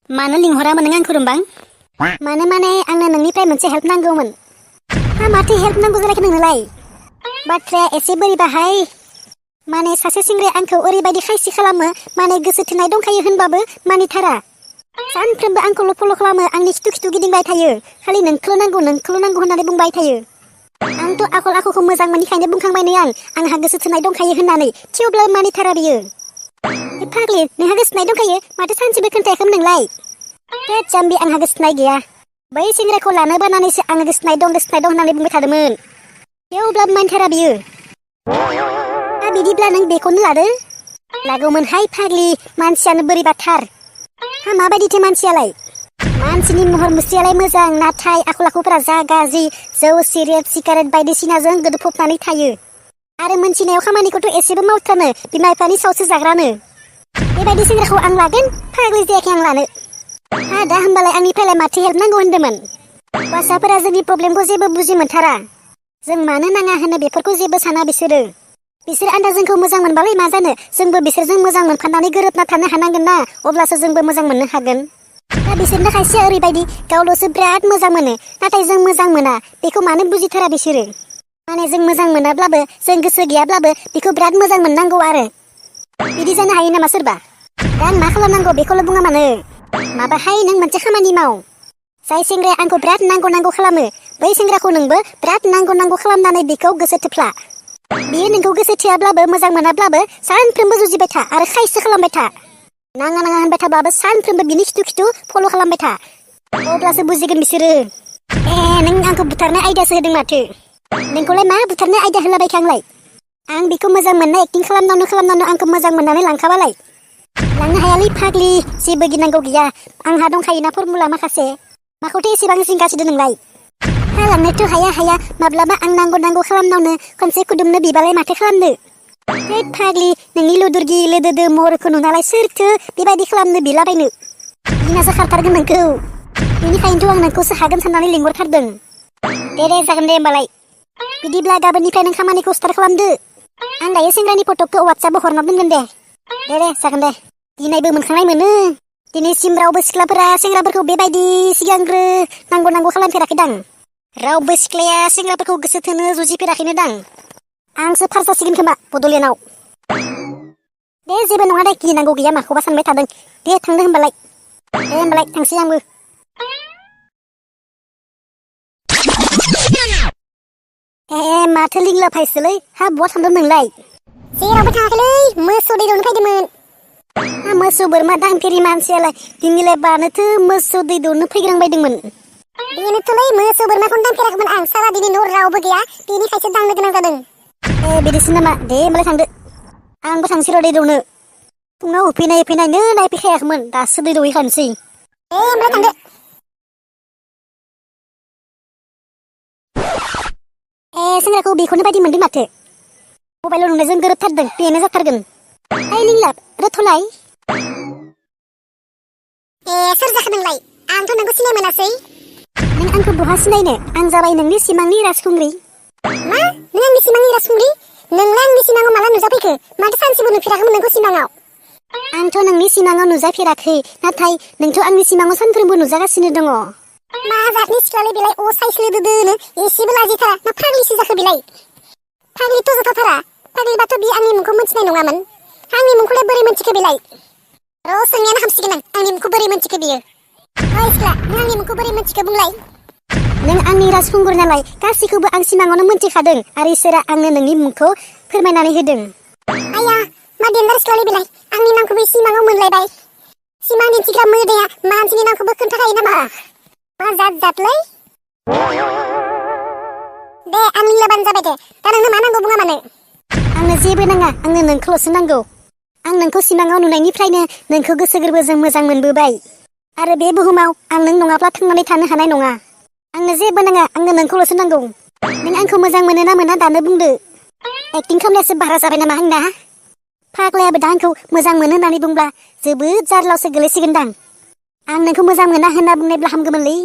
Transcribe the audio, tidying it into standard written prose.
मानो लिंहरामोन नों आंखौ रुमबां? माने आंनो नोंनिफ्राय मोनसे हेल्प नांगौमोन। माथो हेल्प नांगौ जालायखो नोंनोलाय? बाथ्राया एसे बोरैबाहाय। माने सासे सेंग्राया आंखौ ओरैबायदि खायसि खालामो, माने गोसो थोनाय दंखायो होनबाबो मानिथारा। सानफ्रोमबो आंखौल' फल' खालामो, आंनि खिथु गिदिंबाय थायो। खालि नोंखौल' नांगौ होननानै बुंबाय थायो। आंथ' आखल आखुखौ मोजां मोनिखायनो बुंखांबायनो आंहा गोसो थोनाय दंखायो होननानै, थेवब्लाबो मानिथारा बियो। फाग्लि, नोंहा गोसो थोनाय दंखायो? माथो सानसेबो खोन्थायाखैमोन नोंलाय? जाम्बि, आंहा गोसो थोनाय गैया। बै सेंग्राखौ लानो बानानैसो आङो गोसो थोनाय दं होननानै बुंबाय थादोंमोन। थेवब्लाबो मानिथारा बियो। बिदिब्ला नों बेखौनो लादो। लागौमोनहाय फाग्लि, मानसियानो बोरैबाथार। माबायदिथो मानसियालाय? मानसिनि महर मुस्रियालाय मोजां, नाथाय आखल आखुफोरा जा गाज्रि। जौ सिगारेट सिगारेट बायदिसिनाजों गोदोफबनानै थायो। आरो मोनथिनायाव खामानिखौथ' एसेबो मावथारनो, बिमा बिफानि सावसो जाग्रानो। बेबायदि सेंग्राखौ आं लागोन? फाग्लि जायाखै आं लानो। दा होमबालाय आंनिफ्रायलाय माथो हेल्प नांगौ होनदोंमोन? हौवासाफोरा जोंनि प्रब्लेमखौ जेबो बुजि मोनथारा। जों मानो नाङा होनो बेफोरखौ जेबो साना बिसोरो। बिसोर आन्दा जोंखौ मोजां मोनबालाय मा जानो? जोंबो बिसोरजों मोजां मोनफानानै गोरोबना थानो हानांगोन ना, अब्लासो जोंबो मोजां मोननो हागोन। बिसोरनो खायसेया ओरैबायदि, गावल'सो बिराद मोजां मोनो, नाथाय जों मोजां मोना। बेखौ मानो बुजिथारा बिसोरो? माने जों मोजां मोनाब्लाबो, जों गोसो गैयाब्लाबो बेखौ बिराद मोजां मोननांगौ आरो। बिदि जानो हायो नामा सोरबा? दा आं मा खालामनांगौ बेखौल' बुङा मानो? माबाहाय, नों मोनसे खामानि माव। जाय सेंग्राया आंखौ बिराद नांगौ खालामो, बै सेंग्राखौ नोंबो बिराद नांगौ खालामनानै बेखौ गोसो थोफ्ला। बियो नोंखौ गोसो थोआब्लाबो, मोजां मोनाब्लाबो सानफ्रोमबो जुजिबाय था आरो खायसो खालामबाय था। नाङा होनबाय थाब्लाबो सानफ्रोमबो बिनि खिथु फल' खालामबाय था। अब्लासो बुजिगोन बिसोरो। नों आंखौ बुथारनाय आइडियासो होदों माथो? नोंखौलाय मा बुथारनाय आइडिया होलाबायखो आंलाय? आं बेखौ मोजां मोननाय एक्टिं खालामनावनो आंखौ मोजां मोननानै लांखाबालाय? लांनो हायालै फाग्लि, जेबो गिनांगौ गैया। आंहा दंखायोना फर्मुला माखासे। माखौथो एसेबां जिंगासिदों नोंलाय? लांनोथ' हाया। माब्लाबा आं नांगौ खालामनावनो खनसे खुदुमनो बिबालाय माथो खालामनो? फाग्लि, नोंनि लुदुरगि लोदोदो महरखौ नुनालाय सोरथो बेबायदि खालामनो बिलाबायनो? गिनासो खारथारगोन नोंखौ। बेनिखायनोथ' आं नोंखौसो हागोन साननानै लिंहरथारदों। दे जागोन दे होमबालाय। बिदिब्ला गाबोननिफ्राय नों खामानिखौ स्टार्ट खालामदो। आं दायो सेंग्रानि फट'खौ वाट्सएपआव हरना दोनगोन दे। जागोन दे। गिनायबो मोनखांनाय मोनो। दिनैसिम रावबो सिख्लाफोरा सेंग्राफोरखौ बेबायदि सिगांग्रो नांगौ खालामफेराखैदां। रावबो सिख्लाया सेंग्राफोरखौ गोसो थोनो जुजिफेराखैनो दां। आंसो फार्स्ट जासिगोन खोमा बड'लेण्डआव। जेबो नङा दे, गिनांगौ गैया माखौबा सानबाय थादों। दे थांदो होमबालाय। थांसै आंबो। माथो लिंलाफायसोलै? बहा थांदों नोंलाय? जेरावबो थाङाखैलै, मोसौ दै दौनो फैदोंमोन। मोसौ बोरमा दांफेरि मानसियालाय दिनैलाय बानोथो मोसौ दै दौनो फैग्रांबायदोंमोन? बेनोथ'लै, मोसौ बोरमाखौनो दांफेराखैमोन आं। सारा दिनै न'आव रावबो गैया, बेनिखायसो दांनो गोनां जादों। बिदिसो नामा? दे होमबालाय थांदो। आंबो थांसै र' दै दौनो। फुङाव होफैनायनो नायफैखायाखैमोन, दासो दै दौहैखानोसै। होमबालाय थांदो। सेंग्राखौ बेखौनो बायदि मोनदों माथो। मबाइलाव नुनायजों गोरोबथारदों, बेनो जाथारगोन। लिंलाब रोथ'लाय। सोर जाखो नोंलाय? आंथ' नोंखौ सिनाय मोनासै। नों आंखौ बहा सिनायनो? आं जाबाय नोंनि सिमांनि राजखुंग्रि। मा? नों आंनि सिमांनि राजखुंग्रि? नोंलाय आंनि सिमाङाव माला नुजाफैखो? माथो सानसेबो नुफेराखैमोन नोंखौ सिमाङाव। आंथ' नोंनि सिमाङाव नुजाफेराखै, नाथाय नोंथ' आंनि सिमाङाव सानफ्रोमबो नुजागासिनो दङ। मा जातनि सिख्लालै बेलाय? साइस लोदोदोनो, एसेबो लाजिथारा। मा फाग्लिसो जाखो बेलाय? फाग्लिथ' जाथारा। फाग्लिबाथ' बियो आंनि मुंखौ मोनथिनाय नङामोन। आंनि मुंखौलाय बोरै मोनथिखो बेलाय? सोंनायानो हामसिगोन आं। आंनि मुंखौ बोरै मोनथिखो बियो? सिख्ला, नों आंनि मुंखौ बोरै मोनथिखो बुंलाय? नों आंनि राजखुंगुर नालाय गासैखौबो आं सिमाङावनो मोनथिखादों, आरो इसोरा आंनो नोंनि मुंखौ फोरमायनानै होदों। आया, मा देनजार सिख्लालै बेलाय? आंनि नामखौबो सिमाङाव मोनलायबाय। सिमां दिन्थिग्रा मोदाया मानसिनि नामखौबो खोन्थाखायो नामा? मा जातलै? दे, आं लिंलाबानो जाबाय दे। दा नोंनो मा नांगौ बुङा मानो? आंनो जेबो नाङा, आंनो नोंखौल'सो नांगौ। आं नोंखौ सिमाङाव नुनायनिफ्रायनो नोंखौ गोसो गोरबोजों मोजां मोनबोबाय। आरो बे बुहुमाव आं नों नङाब्ला थांनानै थानो हानाय नङा। आंनो जेबो नाङा, आंनो नोंखौल'सो नांगौ। नों आंखौ मोजां मोनो ना मोना दानो बुंदो। एक्टिं खालामनायासो बारा जाबाय नामा आंना? फाग्लायाबो दा आंखौ मोजां मोनो होननानै बुंब्ला जोबोद जारलायावसो गोलैसिगोनदां। आं नोंखौ मोजां मोना होनना बुंनायब्ला हामगौमोनलै।